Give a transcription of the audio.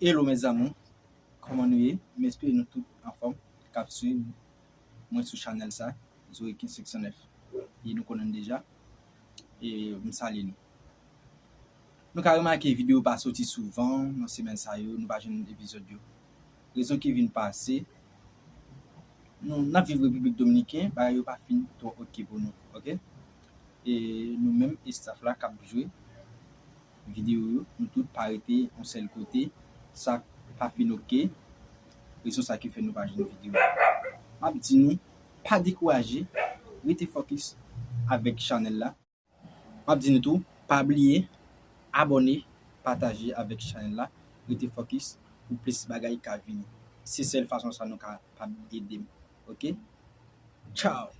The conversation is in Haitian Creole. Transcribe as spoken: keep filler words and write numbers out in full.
Hello mes amours, kòman nou ye? M espere nou tout anfòm k ap swiv mwen sou chanèl sa, Zoe quinze cinq cent neuf. E nou konnen deja. E m salye nou. Nou ka remake videyo pa soti souvan nan semèn sa yo, nou pa jwenn epizòd yo. Rezon ki vin pase, nou n ap viv Repiblik Dominiken, bagay yo pa fin twò oke pou nou, oke? E nou menm, estaf la k ap jwe videyo yo, nou tout pa rete yon sèl kote, sa pa fin oke, rezon sa ki fè nou pa jwenn videyo. M ap di nou, pa dekouraje, rete fokis avèk chanèl la. M ap di nou tou, pa bliye abòne, pataje avèk chanèl la, rete fokis pou plis bagay ka vini. Se sèl fason sa nou kapab ede m. Oke? Tchao!